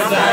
Yes,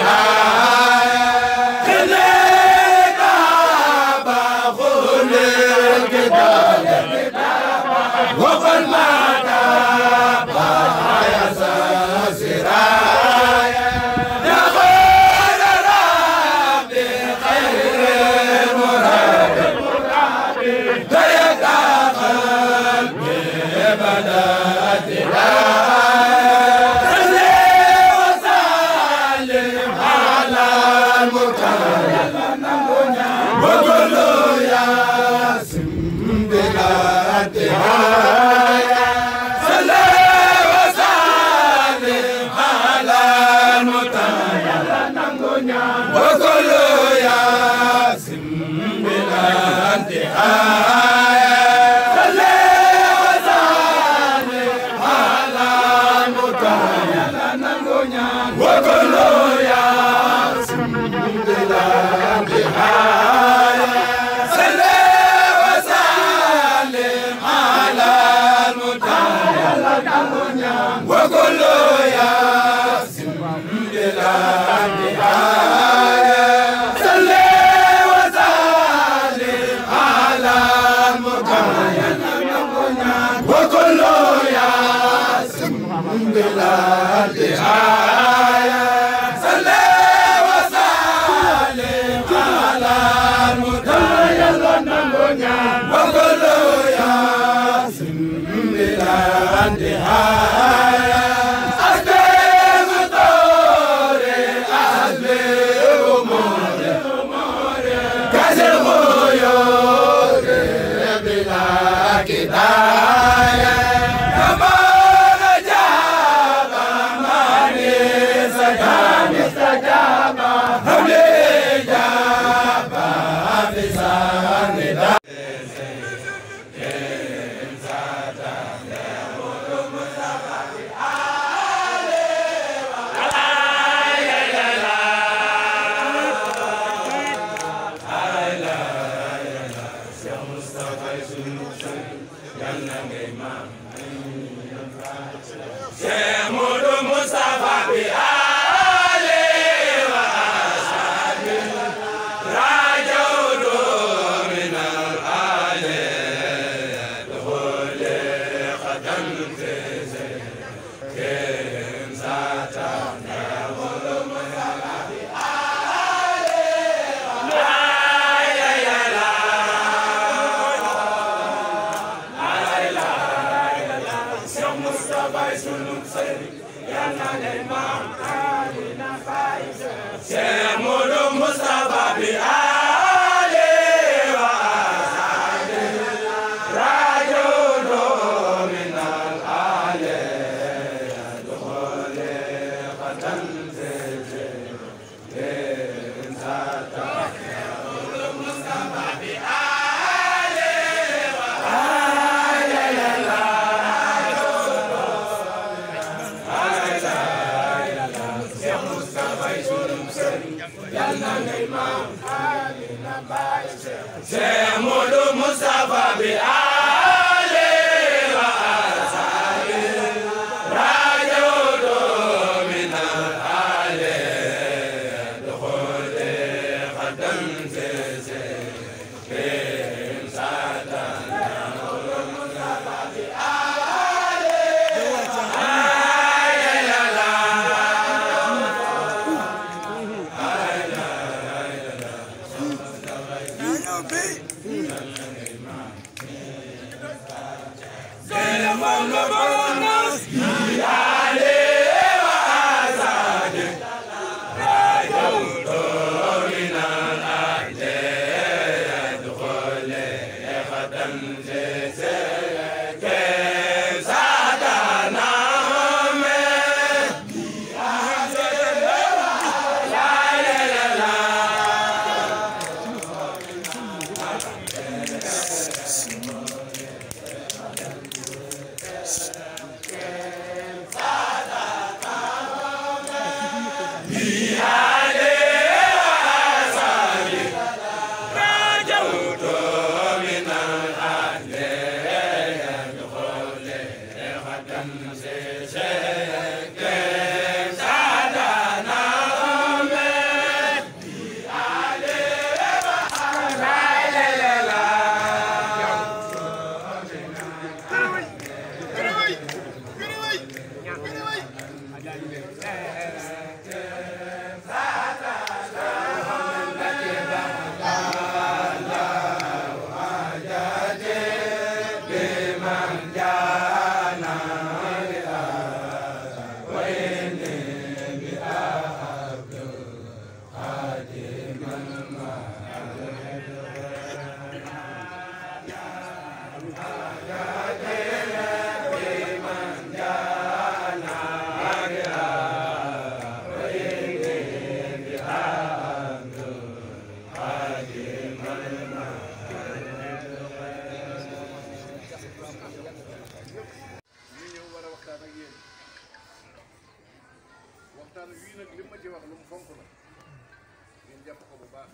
jàpp ko bu baax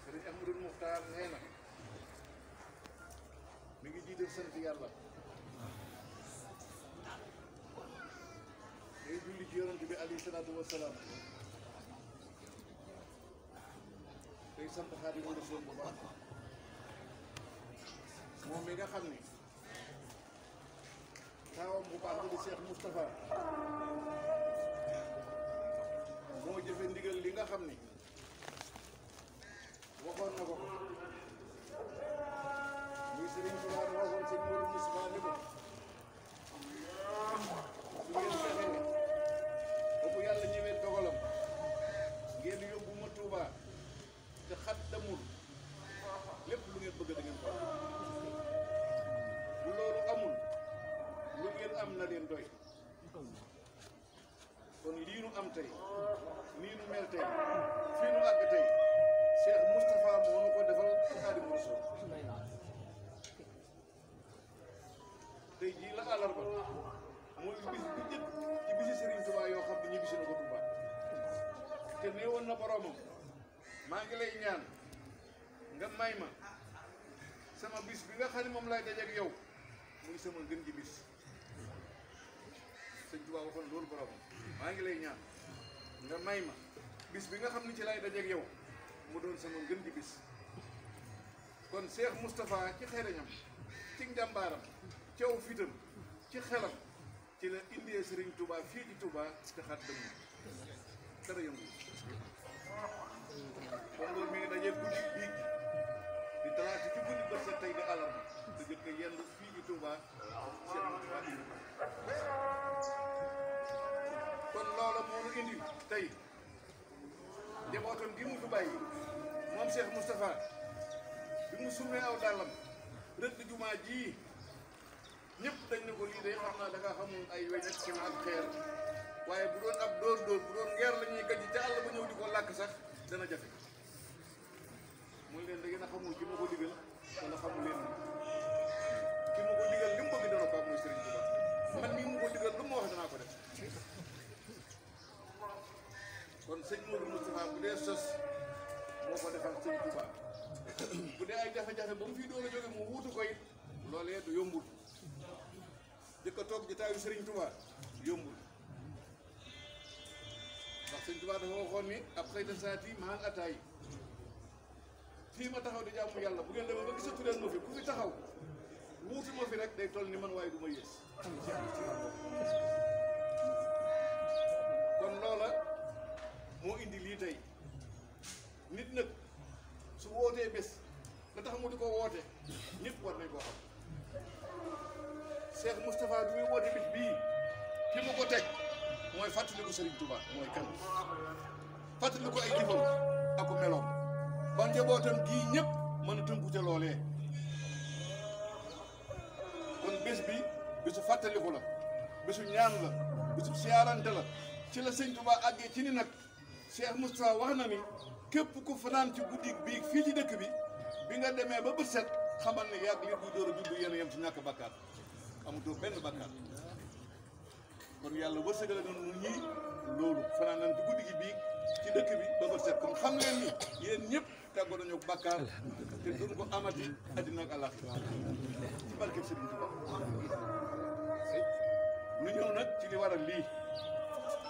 sëriñ Ahmadul Muxtaar nee na mi ngi jiital sant yàlla day julli ci yonent bi alayhi salaatu wasalaam day sant Xaadimu Rasuul bu baax moom mi nga xam ni taawam bu baax la di Cheikh Moustapha moo jëfe ndigal li nga xam ni waxoon na ko muy Serigne Touba waxoon sëñ Modou Moustapha ni ko su ngeen fexee ba bu yàlla ñëwee dogalam ngeen yóbbu ma Touba te xat damul lépp lu ngeen bëgg da ngeen ko bu loolu amul lu ngeen am na leen doy kon lii nu am tey nii nu mel tey fii nu àgg tey Cheikh Moustapha moo nu ko defal ci Xaadimu Rasuul tey jii la àllarba mooy bis bu njëkk ci bisi Serigne Touba yoo xam ne ñu bisi na ko Touba te néewoon na boromam maa ngi lay ñaan nga may ma sama bis bi nga xam ne moom lay dajeek yow muy sama gën ji bis sëñ Touba waxoon loolu boromam maa ngi lay ñaan nga may ma bis bi nga xam ne ci lay dajeek yow mu doon sama gën ji bis kon Cheikh Moustapha ci xereñam ci njàmbaaram ci aw fitam ci xelam ci la indee Serigne Touba fii ci Touba te xat dëmm dara yëngu kon loolu mi ngi dajee guddi bii di talaata ci guddi ba set tey di àllarba te jot ko yenn fii ci Touba Cheikh Moustapha indi kon loola moo nu indi tey njabootam gi mu fi bàyyi moom Cheikh Moustapha bi mu summee aw dàllam rëdd jumaa ji ñëpp dañ ne ko lii day xam naa da nga xamul ay weñ ak ciment ak xeer waaye bu doon ab dóor bu doon ngeer la ñuy gajj ca àll ba ñëw di ko làkk sax dana jafe muy leen da ngeen a xamul ki ma ko digal wala xamul leen ki ma ko digal li mu bëgg dana ko am muy Serigne Touba man mii mu ko digal lu ma wax danaa ko def kon sëñ Modou Moustapha bu dee sos moo ko defal sëñ Touba bu dee ay jafe-jafe ba mu fii doon a jóge mu wuutu ko it loolee du yombul jëkk a toog jotaayu Serigne Touba yombul ndax sëñ Touba dafa waxoon ni ab xëy na saati maan ataay fii ma taxaw di jaamu yàlla bu ngeen demee ba gisatu leen ma fi ku fi taxaw wuutu ma fi rek day toll ni man waaye du ma yées kon loola moo indi lii tey nit nag su wootee bés la tax mu di ko woote ñëpp war nañ koo xam Cheikh Moustapha bi muy woote bis bii fi mu ko teg mooy fàttaliku Serigne Touba mooy kan fàttaliku ay jëfam ak meloom ba njabootam gii ñëpp mën a tënku ca loolee kon bés bi bésu fàttaliku la bésu ñaan la bésu siyaarante la ci la Serigne Touba àggee ci ni nag Cheikh Moustapha wax na ni képp ku fanaan ci guddi bii fii ci dëkk bi bi nga demee ba bët set xamal ne yàgg liir buy door a juddu yéen a yem ci ñàkk bakkaat amutoo benn bakkaat kon yàlla wërsëgale na ñun ñii loolu fanaan nañ ci guddi gi bii ci dëkk bi ba bët set kon xam leen ni yéen ñëpp tàggoo nañu bakkaar te duñ ko amati àddina ak àllaaxira ci barke Serigne Touba ñu ñëw nag ci li waral lii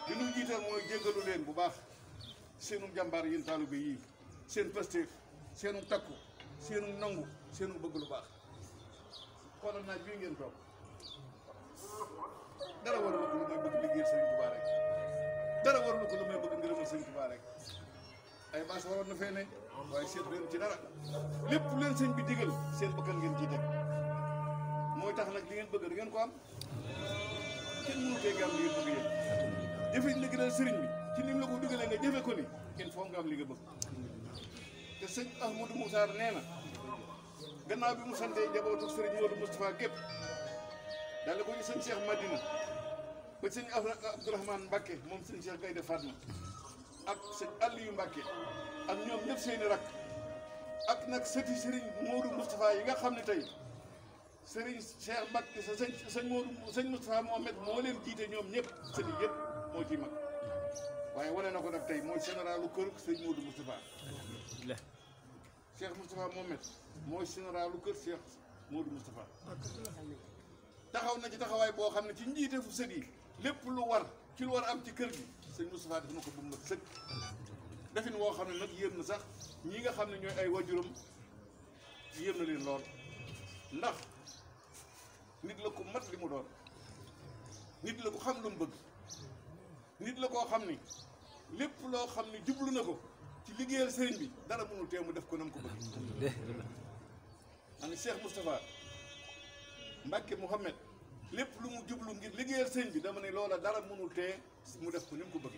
li ñu jiital mooy jéggalu leen bu baax seenu jàmbaar yéen taalibe yii seen pastéef seenu takku seenu nangu seenu bëgg lu baax xoolal naaj bii ngeen toog dara waralu ko lu may bëgg liggéeyal Serigne Touba rek dara waralu ko lu may bëgg ngërëmal Serigne Touba rek ay baas waroon na fee ne waaye seet leen ci dara lépp leen sëñ bi digal seen bakkan ngeen ciy teg mooy tax nag li ngeen bëgg da ngeen ko am kenn mënu tee nga am li ngeen bëgg yéen jëfe la gënal sëriñ bi ci ni mu la ko digalee nga jëfe ko ni kenn foo nga am li nga bëgg te sëñ Ahmadou Moussa nee na gannaaw bi mu santee njabootu sëriñ Modou Moustapha gépp daal ko ñu sëñ Cheikh Madina ba sëñ Abdourahmane Mbacke moom sëñ Cheikh Gaynde Fatma ak sëñ Aliou Mbacke ak ñoom ñëpp seeni rakk ak nag sëti sëriñ Modou Moustapha yi nga xam ne tey sëriñ Cheikh Mbacke sëñ Moustapha Mohamed moo leen jiite ñoom ñëpp sëti yëpp moo ciy mag waaye waaye wane na ko nag tey mooy généralu kër sëñ Modou Moustapha Cheikh Moustapha Mohamed mooy généralu kër Cheikh Modou Moustapha taxaw na ci taxawaay boo xam ne ci njiite fu sët yi lépp lu war ci lu war am ci kër gi sëñ Moustapha def na ko bu mu sëg defin woo xam ne nag yéem na sax ñi nga xam ne ñooy ay wajuram yéem na leen lool ndax nit la ko mat li mu doon nit la ko xam lu mu bëgg nit la koo xam ni lépp loo xam ne jublu na ko ci liggéeyal sëriñ bi dara mënul tee mu def ko nam ko bëgg ani Cheikh Moustapha Mbacke Mouhamed lépp lu mu jublu ngir liggéeyal sëriñ bi dama ne loola dara mënul tee mu def ko ni mu ko bëgg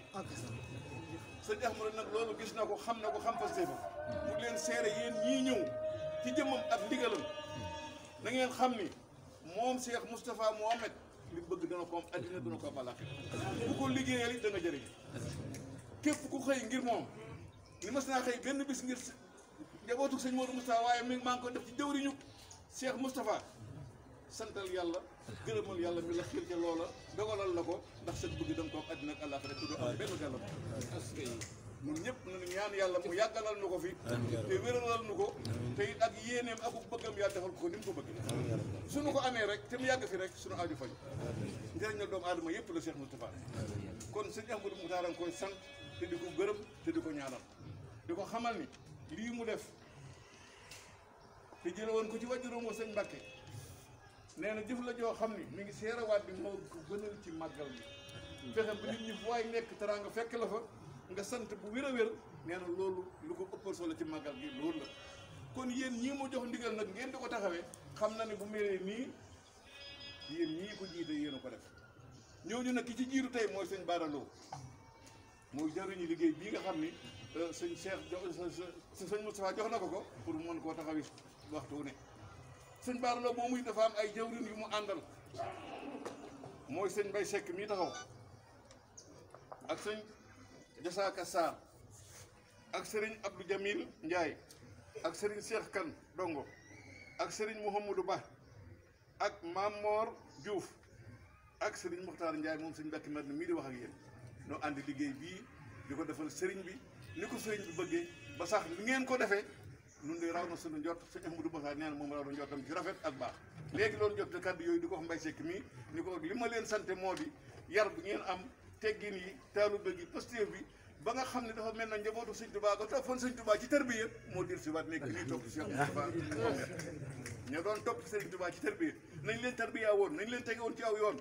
sëñ Ahmadu nag loolu gis na ko xam fa séefa mu leen seere yéen ñii ñëw ci jëmmam ak ndigalam na ngeen xam ni moom Cheikh Moustapha Mohamed li bëgg dana ko am addina dana ko am àllaaxira bu ko liggéeyal it dana jëriñ képp ku xëy ngir moom ni mas naa xëy benn bis ngir njabootu sëñ Modou Moustapha waaye maa ngi ko def ci jëwriñu Cheikh Moustapha santal yàlla gërëmal yàlla mi la xiir ca loola dogalal la ko ndax sëñ bëgg danga ko am addina ak àllaaxira te du am benn gàllam ñun ñëpp nañu ñaan yàlla mu yàggalal nu ko fi te wéralal nu ko te it ak yéeneem ak bëggam yaa defal ko ni mu ko bëgg suñu ko amee rek te mu yàgg fi rek suñu aaju faj njëriñ la doomu aadama yëpp la Cheikh Moustapha kon sëñ Ahmadou Moukhtar a ngi koy sant te di ko gërëm te di ko ñaanal di ko xamal ni lii mu def te jële woon ko ci wàjuróom wa sëñ Mbacke nee na jëf la joo xam ni mi ngi seerawaat bi moo ko gënal ci màggal bi fexe ba nit ñi fu waay nekk teraanga fekk la fa nga sant bu wér a wér nee na loolu lu ko ëppal solo ci màggal gi loolu la kon yéen ñii mu jox ndigal nag ngeen di ko taxawee xam na ne bu melee nii yéen ñii ko jiite yéen a ko def ñooñu nag ki ci jiitu tey mooy sëñ Bara Lo mooy jariñu liggéey bii nga xam ni sëñ Cheikh sëñ Moustapha jox na ko pour mu mën koo taxawi waxtu wu ne sëñ Bara Lo moomu dafa am ay jawrin yu mu àndal mooy sëñ Mbaye Seck mii taxaw ak sëñ Jasaaka Sarr ak Serigne Abdou Jamil Ndiaye ak Serigne Cheikh Kane Dongo ak Serigne Mouhamadou Ba ak Mamor Diouf ak Serigne Mokhtar Ndiaye moom sëñ Mbacke Madina mii di wax ak yéen noo àndi liggéey bii di ko defal Serigne bi ni ko Serigne bi bëggee ba sax li ngeen ko defee nun de raw na sunu njort sëñ Ahmadou Bassa nee na moom raw na njortam ci rafet ak baax léegi loolu jot te kàddu yooyu di ko wax Mbaye Seck mii ni ko li ma leen sante moo di yar bi ngeen am teggin yi taalube gi posture bi ba nga xam ne dafa mel na njabootu sëñ Touba ga toppoon sëñ Touba ci tarbiya moo dir si waat nekk nii topp ci Cheikh Moustapha ña doon topp ci sëñ Touba ci tarbiya nañ leen tarbiya woon nañ leen tege woon ci aw yoon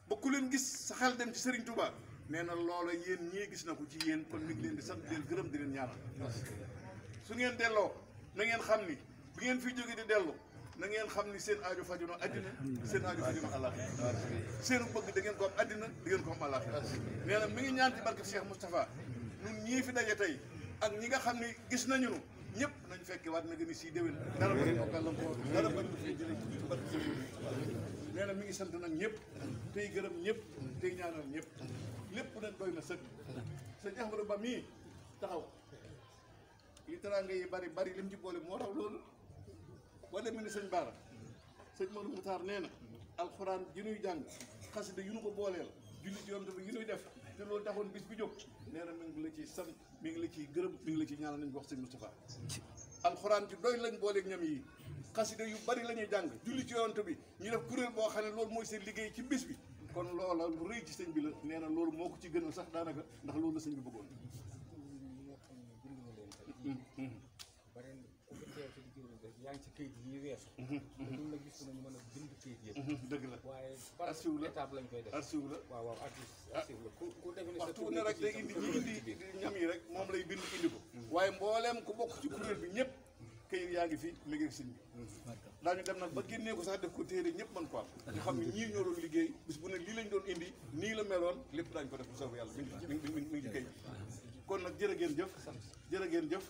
ba ku leen gis sa xel dem ci Serigne Touba nee na loola yéen ñii gis na ko ci yéen kon mi ngi leen di sant di leen gërëm di leen ñaanal su ngeen delloo na ngeen xam ni bi ngeen fi jóge di dellu na ngeen xam ni seen aajo faju na àddina seen aajo faju na àllaaxira seen bëgg da ngeen ko am àddina da ngeen ko am àllaaxira nee na mi ngi ñaan ci barke Cheikh Moustapha ñun ñii fi daje tey ak ñi nga xam ni gis nañu nu ñëpp nañ fekke waat na gën a sii déwén dara bañ ko gàllankoor dara bañ ko fee jëlee ci barke Cheikh nee na mi ngi sant nag ñëpp tey gërëm ñëpp tey ñaanal ñëpp lépp nag doy na sëkk sëñ Ahmadou Ba mii taxaw li teraanga yi bari bari lim ci boole moo raw loolu boo demee ni sëñ Bara sëñ Modou Moukhtar nee na alxuraan ji nuy jàng xasida yu nu ko booleel julli ci yoon bi yu nuy def te loolu taxoon bis bi jóg nee na mi ngi la ciy sant mi ngi la ciy gërëm mi ngi la ciy ñaanal nañ ko wax sëñ Moustapha alxuraan ci doy lañ booleeg ñam yi xasida yu bari la ñuy jàng julli ci yoon bi ñu def kuréel boo xam ne loolu mooy seen liggéey ci bis bi kon loola lu rëy ci sëñ bi la nee na loolu moo ko ci gënal sax daanaka ndax loolu la sëñ bi bëggoon yaa ngi ci kayit yi weesu. ñun nag gis nañu mën a bind kayit yëpp. dëgg la waaye archive la étape lañ koy def. archive la waaw waaw archive la ku defe ne waxtu ne rek day indi ñi indi ñam yi rek moom lay bind indi ko. waaye mbooleem ku bokk ci kuréel bi ñëpp kayit yaa ngi fi mi ngi sëñ bi. daañu dem nag ba génnee ko sax def ko téere ñëpp mën ko am. ñu xam ne ñii ñoo doon liggéey bis bu ne lii lañ doon indi nii la meloon lépp daañu ko def bu soobee yàlla mi ngi ci kayit kon nag jërë ngeen jëf jërë ngeen jëf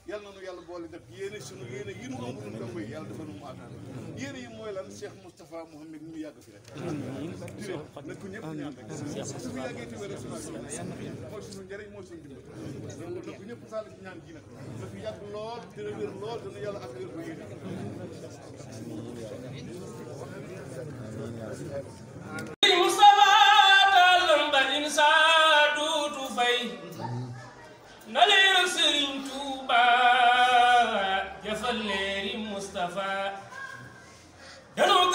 yàlla na nu yàlla boole def yéene sunu yéene yi nu ëmb nu ndongo yi yàlla dafa nu mu àttan yéene yi mooy lan Cheikh Moustapha Mohamed ñu yàgg fi rek na ko ñëpp ñaan rek su yàggee ti wér sunu mooy sunu njëriñ mooy sunu dimbal donc na ko ñëpp sall ci ñaan gi nag na fi yàgg lool dina wér lool dana yàlla ak wér ko yéene Moustapha talam ba insa duutu fay na leeral Sëriñ Tuuba jëfal leeri Mustafa danoo